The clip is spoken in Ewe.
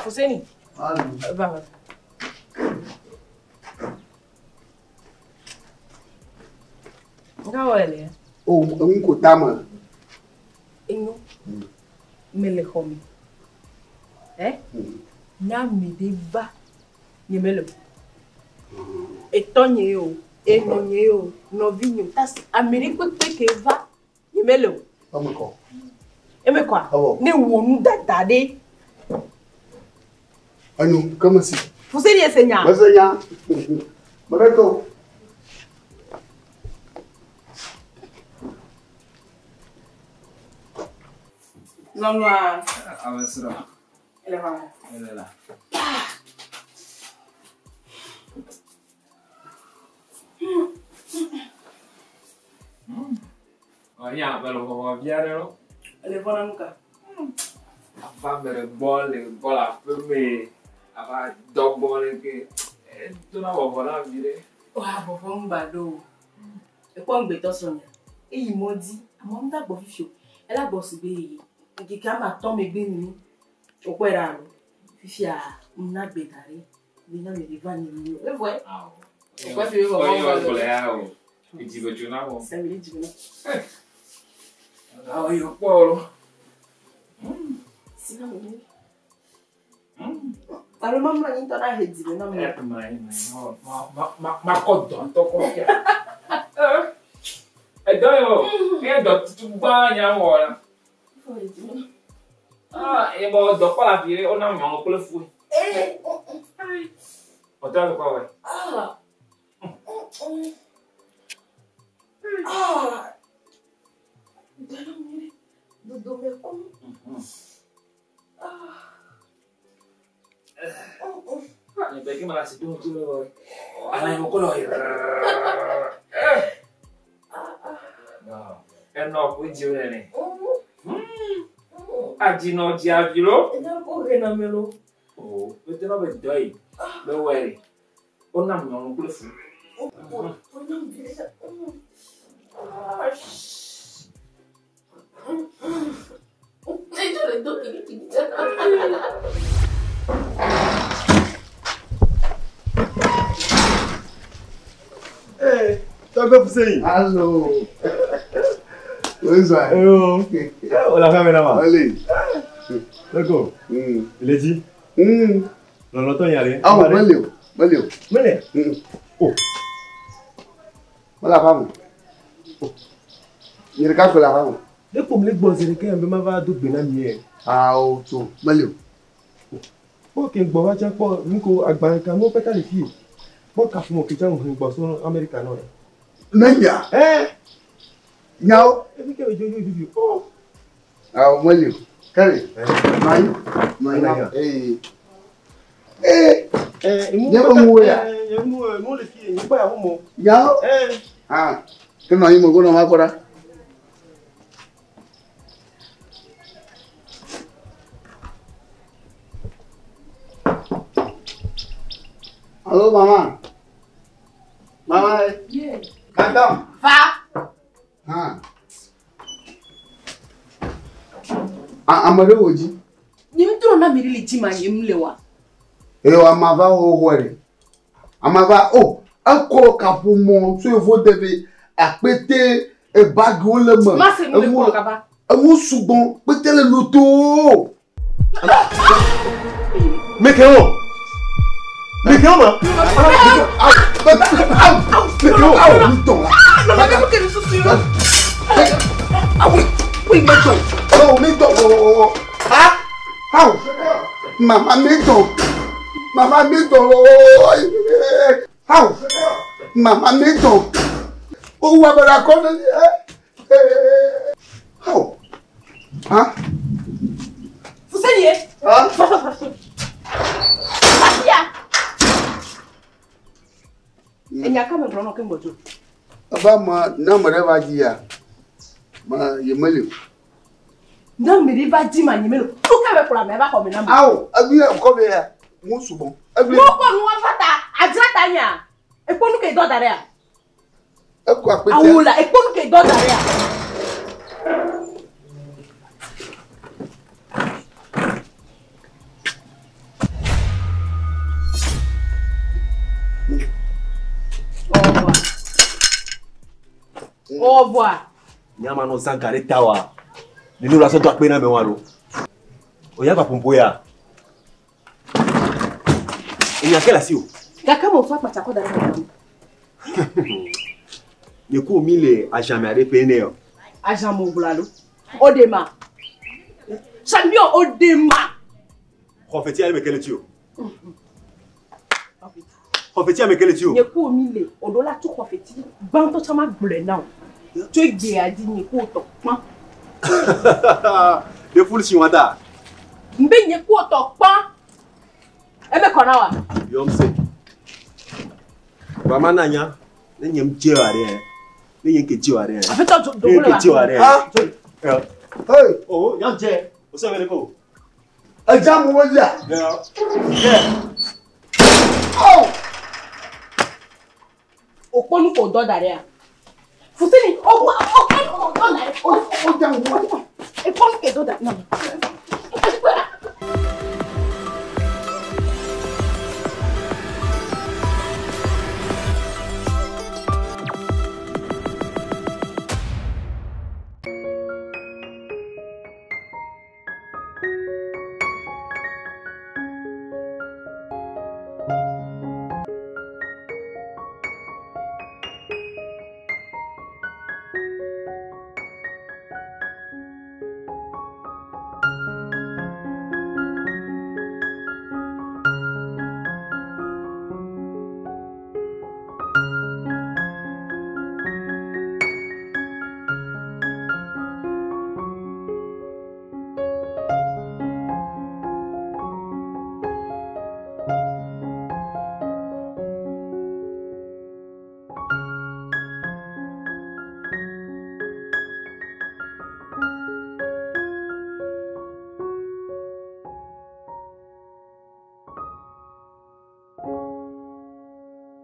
Fuseni. Va va. Nka wɔ le. O, enu ko tame. Enyo. Mele xɔ me. Eh? Na ame ɖe va. Nye mele o. Etɔnye o, enɔnye o, nɔvinye o, tasi ame ɖe kpekpe ke va. Nye mele o. Eme kɔ. Eme kɔa? Awɔ. Ne wɔ nu dada ɖe. Enyo, ke mesi. Fuseni ese nya. Mese nya. Mele to. Lɔlɔa. Ame srɔ̃. Ele ma. Ele la. Ɔnya mele vɔvɔ vi aɖe lo. Ele vɔ na nu ka? Ava ame ɖe gbɔ le gbɔ le aƒe me. Ava dɔ gbɔ le ke. Edona vɔvɔ na vi ɖe. Wa vɔvɔ ŋgba ɖo o. Ekpɔ ŋgbetɔ srɔ̃nya. Eyi mɔ dzi. Amewo ŋda gbɔ fifi o. Ela gbɔ sigbe yi. Ŋkeke ame atɔ̃ megbe nini. Wokpɔe ɖa alo. Fifia ŋna gbe da ɖe. Be na ame ɖe va nye nu. Evɔe. Awɔ. Wokpɔe fi be vɔvɔ Ɔyɔ ŋgba ɖo. gblɔ ya o. Edzi be tso na wɔ. Sɛmi ɖe dzi be na. Awɔ yɔ kpɔ lo. Si na me. Alo mamlɔ anyi ŋutɔ na he dzi be na me. Ɛ ma yi ma ma ma ma kɔ dɔ ŋutɔ kɔ fia. Edɔ yi o. Eye dɔ tutu gbã nya wɔ la. Ah, eye bɔ dɔ kpɔ la vi ɖe wona nyɔnu kple fue. Ɔtɔ le kɔ wɛ. Ah. Ah. Dana mi dodome kum. Ah. Nye bɛ ke ma la si do ŋuti le wɔ. Ala yi ko lɔ yi. Enɔ ko dzi wo nene. Adzinɔ dzi avi lo. Enya ko he na me lo. O, bete na be dɔ yi. Be wɔ yi. Wona nyɔnu kple fu. Eh, Tɔgbe Fuseni. Allo. Wezwa. Eyo. O la fɛn bɛ na ma. Allez. D'accord. Il est dit. Lɔlɔtɔ yare. Awo, mele o. Mele o. Mele. Oh. Mele aƒa me. Nye ɖeka ko le aƒa me. Ne ko mle gbɔ zi ɖeka be mava do gbe na mi ye. Awo tso mele o. Kpɔ ke gbɔ va tsa kpɔ nu ko agbalẽ ka nuwo katã le fi. Kpɔ kaƒomɔ ke tsa ŋu gbɔ so Amerika nɔ. Ne nya. Eh. Nyawo. Efi ke dzo dzo fifi. Oh. Awo mele o. Kɛlɛ. Nɔ anyi. Nɔ anyi na. Ee. Ee. Eh, Nye be nuwo ya. Nye nu nu le fi nye kpɔ ya mo. Nyawo. Eh. Ah. Ke nɔ anyi me ko nɔ ma kpɔ ɖa. Allô, maman. Maman. Yeah. Madame. Va. Ah. Ah, ame ɖe wò dzi. Nye ŋutɔ na mi ɖe le dzi ma nye mu le wa. Eye ama va xoxo ɖe. Ama va o ekɔ kaƒomɔ tso yevo de be akpete ebagiwo le me. Ma se nu le kpɔ kaba. Eŋu sugbɔ kpete le lotoo. Meke wo. Meke wo ma. Meke wo. Awo mi tɔn la. Nana mi ke susu yo. Awo mi tɔn. Awo mi tɔn. Ah awo. Mama mi tɔn. Mama mi tɔn. Awo. Mama mi tɔn. Owó abẹ́rẹ́ akọ́ni. Awo. Ah. Fuseni ye. Ah. Fatia. Enya ka me gblɔ nɔ ke ŋgbɔ dzo. Eva ma ne ame ɖe va dzi ya, ma ye meli o. Ne ame ɖe va dzi ma nye mele o. Nu ka me kplɔ ame va xɔ me na me. Awo, egbi kɔ be ya, ŋu sugbɔ. Egbi. Ne wokɔ nua va ta, adzra ta nyea? Ekpɔ nu ke dɔ da ɖea? Ekɔ akpete. Awu la, ekpɔ nu ke dɔ da ɖea? Au revoir. Nyama no zan gare tawa. Ninu la so to akpe na me wa lo. Oya ba pompo ya. Enya ke la si o. Gake mo fa kpatsa kɔ da ɖe xɔa me. Nye ku mi le ajame aɖe ƒe ne yo. Agent mo gblɔ alo. O de ma. Champion o de ma. Xɔfeti ale me ke le tsi o. Xɔfeti ame ke le tsi o. Nye ku mi le o ɖo la tu xɔfeti gbãtɔ tsã ma gblɔe na o. Tso egbea dzi nye ku tɔ kpã. De fulu si wa ta. Nbe nye ku tɔ kpã. Ebe kɔ na wa. Yɔm se. Ba ma na nya. Ne nye m dze wa ɖe. Ne nye ke dze wa ɖe. Aƒetɔ dzo Ne nye do ke le dze wa. wa ɖe. Ah. Hey, Oh, yan dze. O se wele ko. edza mo wo dzia. Yeah. Oh! O kpɔ nu ko dɔ da ɖea. Fuseni o o kpɔ nu ko dɔ da ɖe. O dza mo. E kpɔ nu ke dɔ da.